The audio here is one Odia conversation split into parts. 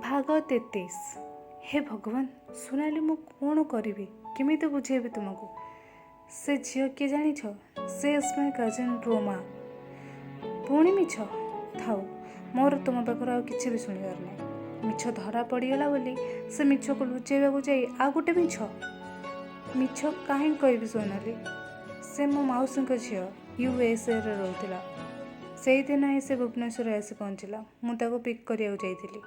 ଭାଗ 33। ହେ ଭଗବାନ! ସୋନାଲି, ମୁଁ କ'ଣ କରିବି? କେମିତି ବୁଝେଇବି ତୁମକୁ? ସେ ଝିଅ କିଏ ଜାଣିଛ? She is my cousin Roma. ପୁଣି ମିଛ? ଥାଉ, ମୋର ତୁମ ପାଖରୁ ଆଉ କିଛି ବି ଶୁଣିବାର ନାହିଁ। ମିଛ ଧରା ପଡ଼ିଗଲା ବୋଲି ସେ ମିଛକୁ ଲୁଚେଇବାକୁ ଯାଇ ଆଉ ଗୋଟେ ମିଛ। ମିଛ କାହିଁକି କହିବି ସୋନାଲି? ସେ ମୋ ମାଉସୀଙ୍କ ଝିଅ, ୟୁଏସ୍ଏରେ ରହୁଥିଲା। ସେଇଦିନ ହିଁ ସେ ଭୁବନେଶ୍ୱରରେ ଆସି ପହଞ୍ଚିଲା। ମୁଁ ତାକୁ ପିକ୍ କରିବାକୁ ଯାଇଥିଲି।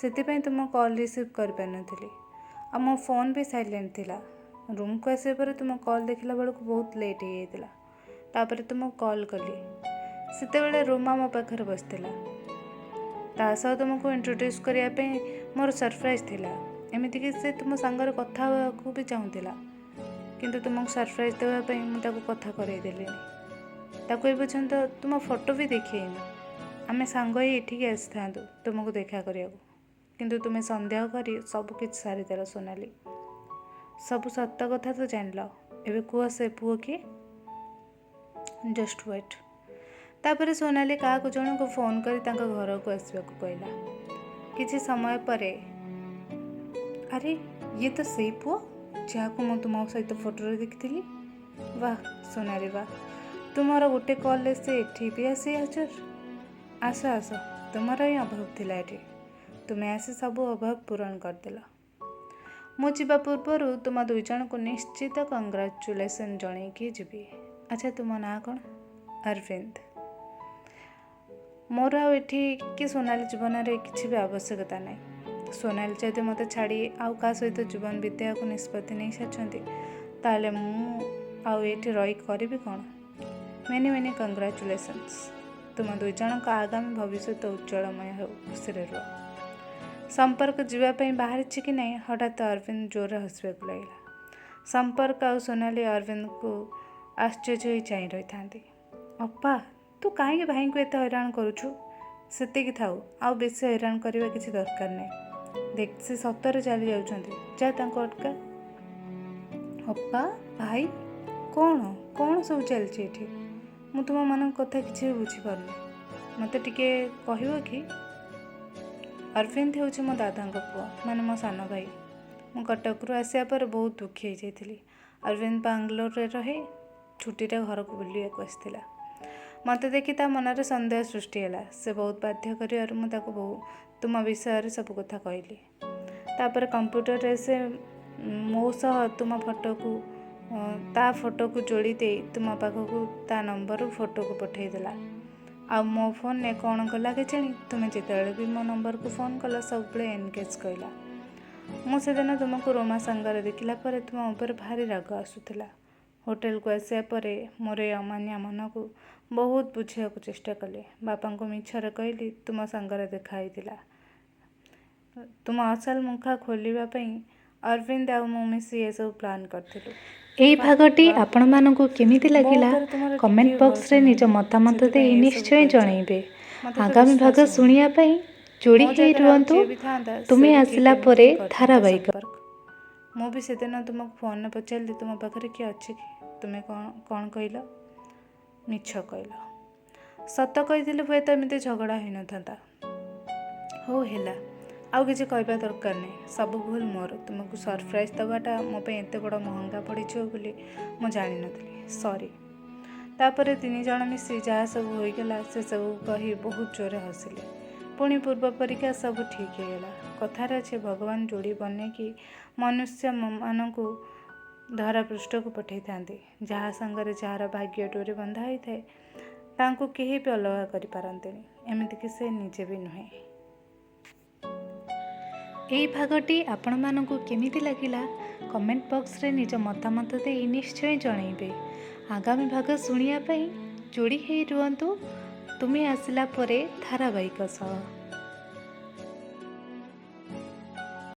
ସେଥିପାଇଁ ତୁମ କଲ୍ ରିସିଭ୍ କରିପାରିନଥିଲି ଆଉ ମୋ ଫୋନ୍ ବି ସାଇଲେଣ୍ଟ ଥିଲା। ରୁମ୍କୁ ଆସିବା ପରେ ତୁମ କଲ୍ ଦେଖିଲା ବେଳକୁ ବହୁତ ଲେଟ୍ ହେଇଯାଇଥିଲା। ତାପରେ ତୁମକୁ କଲ୍ କଲି। ସେତେବେଳେ ରୋମା ମୋ ପାଖରେ ବସିଥିଲା। ତା ସହ ତୁମକୁ ଇଣ୍ଟ୍ରୋଡ୍ୟୁସ୍ କରିବା ପାଇଁ ମୋର ସରପ୍ରାଇଜ୍ ଥିଲା। ଏମିତିକି ସେ ତୁମ ସାଙ୍ଗରେ କଥା ହେବାକୁ ବି ଚାହୁଁଥିଲା, କିନ୍ତୁ ତୁମକୁ ସରପ୍ରାଇଜ୍ ଦେବା ପାଇଁ ମୁଁ ତାକୁ କଥା କରେଇ ଦେଲିନି। ତାକୁ ଏ ପର୍ଯ୍ୟନ୍ତ ତୁମ ଫଟୋ ବି ଦେଖେଇନି। ଆମେ ସାଙ୍ଗ ହେଇ ଏଠିକି ଆସିଥାନ୍ତୁ ତୁମକୁ ଦେଖା କରିବାକୁ, କିନ୍ତୁ ତୁମେ ସନ୍ଦେହ କରି ସବୁ କିଛି ସାରିଦେଲ। ସୋନାଲି, ସବୁ ସତ କଥା ତ ଜାଣିଲ, ଏବେ କୁହ ସେ ପୁଅ କିଏ? Just wait. ତାପରେ ସୋନାଲି କାହାକୁ ଜଣକୁ ଫୋନ୍ କରି ତାଙ୍କ ଘରକୁ ଆସିବାକୁ କହିଲା। କିଛି ସମୟ ପରେ, ଆରେ, ଇଏ ତ ସେଇ ପୁଅ ଯାହାକୁ ମୁଁ ତୁମ ସହିତ ଫଟୋରେ ଦେଖିଥିଲି। ବାহ ସୋନାଲି, ବାହ! ତୁମର ଗୋଟେ କଲ୍ରେ ସେ ଏଠି ବି ଆସି ହାଜର। ଆସ ଆସ, ତୁମର ହିଁ ଅଭାବ ଥିଲା ଏଠି, ତୁମେ ଆସି ସବୁ ଅଭାବ ପୂରଣ କରିଦେଲ। ମୁଁ ଯିବା ପୂର୍ବରୁ ତୁମ ଦୁଇ ଜଣଙ୍କୁ ନିଶ୍ଚିତ କଂଗ୍ରାଚୁଲେସନ୍ ଜଣେଇକି ଯିବି। ଆଚ୍ଛା, ତୁମ ନାଁ କ'ଣ? ଅରବିନ୍ଦ। ମୋର ଆଉ ଏଠି କି ସୋନାଲି ଜୀବନରେ କିଛି ବି ଆବଶ୍ୟକତା ନାହିଁ। ସୋନାଲି ଯଦି ମୋତେ ଛାଡ଼ି ଆଉ କାହା ସହିତ ଜୀବନ ବିତେଇବାକୁ ନିଷ୍ପତ୍ତି ନେଇସାରିଛନ୍ତି, ତାହେଲେ ମୁଁ ଆଉ ଏଇଠି ରହି କରିବି କ'ଣ? Many many congratulations. ତୁମ ଦୁଇ ଜଣଙ୍କ ଆଗାମୀ ଭବିଷ୍ୟତ ଉଜ୍ଜ୍ୱଳମୟ ହେଉ। ଖୁସିରେ ରୁହ। ସମ୍ପର୍କ ଯିବା ପାଇଁ ବାହାରିଛି କି ନାହିଁ, ହଠାତ୍ ଅରବିନ୍ଦ ଜୋରରେ ହସିବାକୁ ଲାଗିଲା। ସମ୍ପର୍କ ଆଉ ସୋନାଲି ଅରବିନ୍ଦକୁ ଆଶ୍ଚର୍ଯ୍ୟ ହୋଇ ଚାହିଁ ରହିଥାନ୍ତି। ଅପା, ତୁ କାହିଁକି ଭାଇଙ୍କୁ ଏତେ ହଇରାଣ କରୁଛୁ? ସେତିକି ଥାଉ, ଆଉ ବେଶୀ ହଇରାଣ କରିବା କିଛି ଦରକାର ନାହିଁ। ଦେଖ, ସେ ସତରେ ଚାଲି ଯାଉଛନ୍ତି। ଯା, ତାଙ୍କୁ ଅଟକା। ଅପା, ଭାଇ, କ'ଣ କ'ଣ ସବୁ ଚାଲିଛି ଏଠି? ମୁଁ ତୁମମାନଙ୍କ କଥା କିଛି ବି ବୁଝିପାରୁନି। ମୋତେ ଟିକେ କହିବ କି? ଅରବିନ୍ଦ ହେଉଛି ମୋ ଦାଦାଙ୍କ ପୁଅ, ମାନେ ମୋ ସାନ ଭାଇ। ମୁଁ କଟକରୁ ଆସିବା ପରେ ବହୁତ ଦୁଃଖୀ ହେଇଯାଇଥିଲି। ଅରବିନ୍ଦ ବାଙ୍ଗଲୋରରେ ରହେ। ଛୁଟିରେ ଘରକୁ ବୁଲିବାକୁ ଆସିଥିଲା। ମୋତେ ଦେଖି ତା ମନରେ ସନ୍ଦେହ ସୃଷ୍ଟି ହେଲା। ସେ ବହୁତ ବାଧ୍ୟ କରିବାରୁ ମୁଁ ତାକୁ ବହୁ ତୁମ ବିଷୟରେ ସବୁ କଥା କହିଲି। ତାପରେ କମ୍ପ୍ୟୁଟରରେ ସେ ମୋ ସହ ତୁମ ଫଟୋକୁ ତା ଫଟୋକୁ ଯୋଡ଼ି ଦେଇ ତୁମ ପାଖକୁ ତା ନମ୍ବରରୁ ଫଟୋକୁ ପଠାଇଦେଲା। ଆଉ ମୋ ଫୋନ୍ରେ କ'ଣ କଲା କେଜାଣି, ତୁମେ ଯେତେବେଳେ ବି ମୋ ନମ୍ବରକୁ ଫୋନ୍ କଲ, ସବୁବେଳେ ଏନଗେଜ୍ କହିଲା। ମୁଁ ସେଦିନ ତୁମକୁ ରୋମା ସାଙ୍ଗରେ ଦେଖିଲା ପରେ ତୁମ ଉପରେ ଭାରି ରାଗ ଆସୁଥିଲା। ହୋଟେଲକୁ ଆସିବା ପରେ ମୋର ଏ ଅମାନିଆ ମନକୁ ବହୁତ ବୁଝିବାକୁ ଚେଷ୍ଟା କଲି। ବାପାଙ୍କୁ ମିଛରେ କହିଲି ତୁମ ସାଙ୍ଗରେ ଦେଖା ହେଇଥିଲା। ତୁମ ଅସଲ ମୁଖା ଖୋଲିବା ପାଇଁ ଅରବିନ୍ଦ ଆଉ ମୁଁ ମିଶି ଏସବୁ ପ୍ଲାନ୍ କରିଥିଲୁ। ଏଇ ବାଃ ଭାଗଟି ବାଃ! ଆପଣମାନଙ୍କୁ କେମିତି ମୋ ଲାଗିଲା, ଉପରେ ତୁମର ଟିକେ କମେଣ୍ଟ ବି ବକ୍ସରେ ଭରସା ନାହିଁ। ନିଜ ମତାମତ ସେଥିପାଇଁ ଦେଇ ଏସବୁ ନିଶ୍ଚୟ କରିଛ। ଜଣେଇବେ। ମୋତେ ତ ଆଗାମୀ ଭାଗ ବିଶ୍ୱାସ ହେଉନି। ଶୁଣିବା ପାଇଁ ମୋ ଯୋଡ଼ି ହେଇ ଜାଗାରେ ଆଉ ରୁହନ୍ତୁ ଯିଏ ବି ଥାଆନ୍ତା, ସେ ତୁମେ ବି ଠିକ୍ ଆସିଲା ଏମିତି ପରେ ହିଁ କରିଥାନ୍ତା ଧାରାବାହିକ। ସମ୍ପର୍କ। ମୁଁ ବି ସେଦିନ ତୁମକୁ ଫୋନରେ ପଚାରିଲି, ତୁମ ପାଖରେ କିଏ ଅଛି କି? ତୁମେ କ'ଣ କ'ଣ କହିଲ? ମିଛ କହିଲ। ସତ କହିଥିଲେ ହୁଏତ ଏମିତି ଝଗଡ଼ା ହୋଇନଥାନ୍ତା। ହଉ ହେଲା, ଆଉ କିଛି କହିବା ଦରକାର ନାହିଁ। ସବୁ ଭୁଲ ମୋର। ତୁମକୁ ସରପ୍ରାଇଜ୍ ଦେବାଟା ମୋ ପାଇଁ ଏତେ ବଡ଼ ମହଙ୍ଗା ପଡ଼ିଯିବ ବୋଲି ମୁଁ ଜାଣିନଥିଲି। ସରି। ତାପରେ ତିନି ଜଣ ମିଶି ଯାହା ସବୁ ହୋଇଗଲା, ସେସବୁ କହି ବହୁତ ଜୋରରେ ହସିଲେ। ପୁଣି ପୂର୍ବ ପରିକା ସବୁ ଠିକ୍ ହେଇଗଲା। କଥାରେ ଅଛି, ଭଗବାନ ଯୋଡ଼ି ବନେଇକି ମନୁଷ୍ୟମାନଙ୍କୁ ଧରାପୃଷ୍ଠକୁ ପଠାଇଥାନ୍ତି। ଯାହା ସାଙ୍ଗରେ ଯାହାର ଭାଗ୍ୟ ଡୋରି ବନ୍ଧା ହୋଇଥାଏ, ତାଙ୍କୁ କେହି ବି ଅଲଗା କରିପାରନ୍ତିନି, ଏମିତିକି ସେ ନିଜେ ବି ନୁହେଁ। ଏଇ ଭାଗଟି ଆପଣମାନଙ୍କୁ କେମିତି ଲାଗିଲା, କମେଣ୍ଟ ବକ୍ସରେ ନିଜ ମତାମତ ଦେଇ ନିଶ୍ଚୟ ଜଣେଇବେ। ଆଗାମୀ ଭାଗ ଶୁଣିବା ପାଇଁ ଯୋଡ଼ି ହେଇ ରୁହନ୍ତୁ ତୁମେ ଆସିଲା ପରେ ଧାରାବାହିକ ସହ।